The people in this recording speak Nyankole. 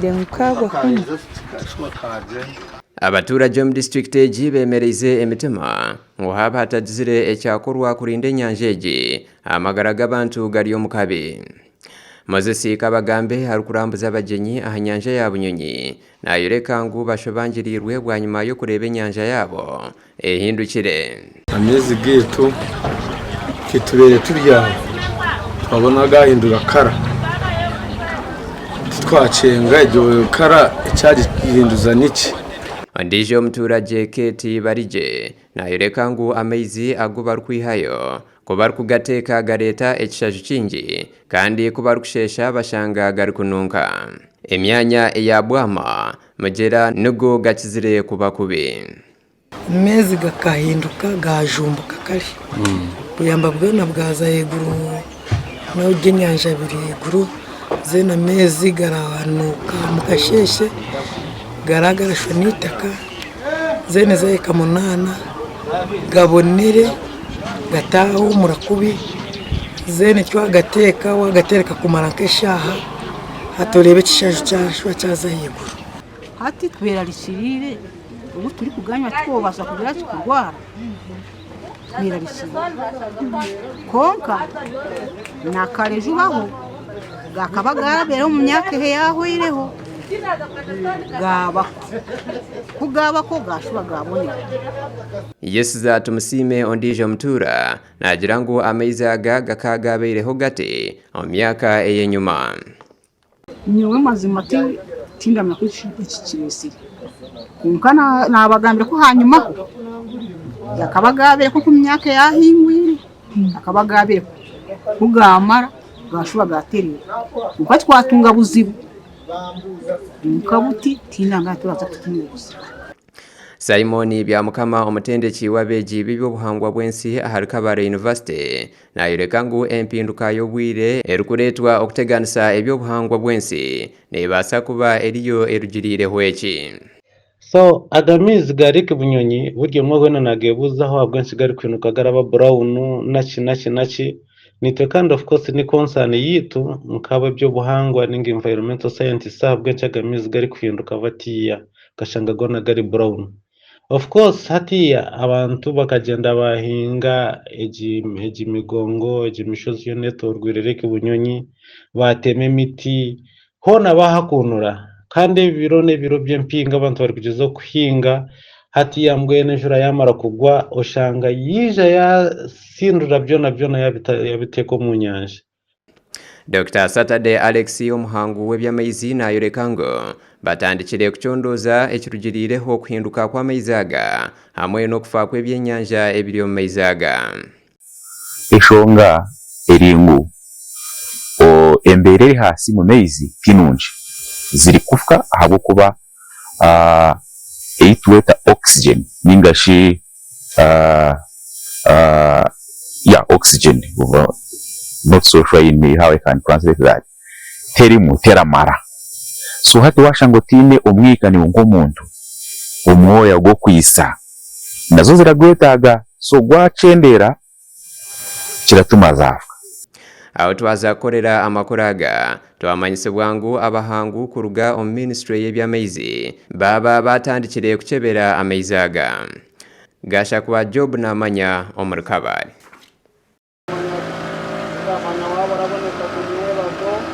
Twetegyereriire ngu kaagwa kunu. Abaturagye omu disiturikiti egi bemereize emitima ngu haaba hatagizire ekyakorwa kurinda enyanja egi, amagara g'abantu gari omu kabi. Moses Kabagambe arikurambuza abagyenyi aha nyanja ya Bunyonyi nayoreka ngu bashobangiriirwe bwanyima y'okureeba enyanja yaabo ehindukire. Amaizi gaitu titubaire turi aho twabona gahindura kara titwakyenga egyo kara ekyagihinduza niki. Ondiijo omutuuragye Kate Barigye nayoreka ngu amaizi agu barikwihayo Ku barikugateeka gareeta ekishaju kingi, kandi ku barikusheesha bashanga garikununka. Emyanya eya Bwama, Mugyera nigo gakizire kuba kubi. Ameezi gakahinduka gaajumbuka kare, buyamba bwona bwaza ahaiguru n'ebyenyanja biri ahaiguru, zeena ameezi garanuuka omu kasheeshe garagarashwa n'eitaka, zeena zaahika munaana gabonere. Gataahumura kubi, zeena eki wagateeka wagatereka kumara nk'eshaaha hati oreeba ekishaju kyashuba kyaza ahaiguru. Hati twerarikiriire obu turikuganywa tikobaasa kugira ki kurwara twerarikiriire kwonka na kare jubaho gakaba gaabereho omu myaka eyahweireho gaabako ku gaabako gaashuba gaabonera. Yesuza Tumusiime ondiijo mutuura naagira ngu amaizi aga gakaba gaabaireho gati omu myaka ey'enyima. Nyowe mazima tindamanya ku eki kiresire kwonka nabagambira ku hanyumaho gakaba gabireho nka omu myaka eyahingwire gakaba gabireho ku gamara gashuba gaterera kwonka titwatunga buzibu kwonka buti tindamanya turaza kutunga obuzibu. Simon Byamukama omutendeki w'abeegi b'eby'obuhangwa bw'ensi ahari Kabale University nayoreka ngu empinduka y'obwire erikureetwa okuteganisa eby'obuhangwa bw'ensi nebaasa kuba eriyo erugiriireho eki. So aga maizi ga Lake Bunyonyi buri omwe weena nagebuuzaho ahabw'enki garikuhinduka garaba brown naki naki naki Naitwe kandi of course ni concern yaitu nk'ab'eby'obuhangwa ninga environmental scientists ahabw'enki aga maizi garikuhinduka batiya okashanga goona gari brown. Of course hatiya abantu bakagyenda baahinga egi egi migongo egi mishozi yoona etoorweire Lake Bunyonyi, baatema emiti, hoona baahakuunura kandi ebiro n'ebiro by'empinga abantu barikugyezaho kuhinga hatiya mbwenu enjura yaamara kugwa oshanga yaija yaasindura byona byona yabiteeka omu nyanja. Dokita Saturday Alex omuhangu w'eby'amaizi nayoreka ngu batandikire kucondooza ekirugiriireho okuhinduka kw'amaizi aga hamwe n'okufa kw'ebyenyanja ebiri omu maizi aga. Enshonga eri ngu embeera eri ahansi omu maizi ti nungi, zirikufa ahabw'okuba ei tweta oxygen ninga shi yeah oxygen not so sure in how I can translate that terimu teramara so hati washanga otiine omwika niiwe nk'omuntu omwoya gw'okwisa nazo ziragwetaaga so gwakyendeera kiratuma zaafa. Ahu twaza kukorera amakuru aga, twamanyisibwa ngu abahangu kuruga omu minisitule y'eby'amaizi baaba baatandikire kukyebera amaizi aga. Gashakwa Job Namanya omuri Kabale.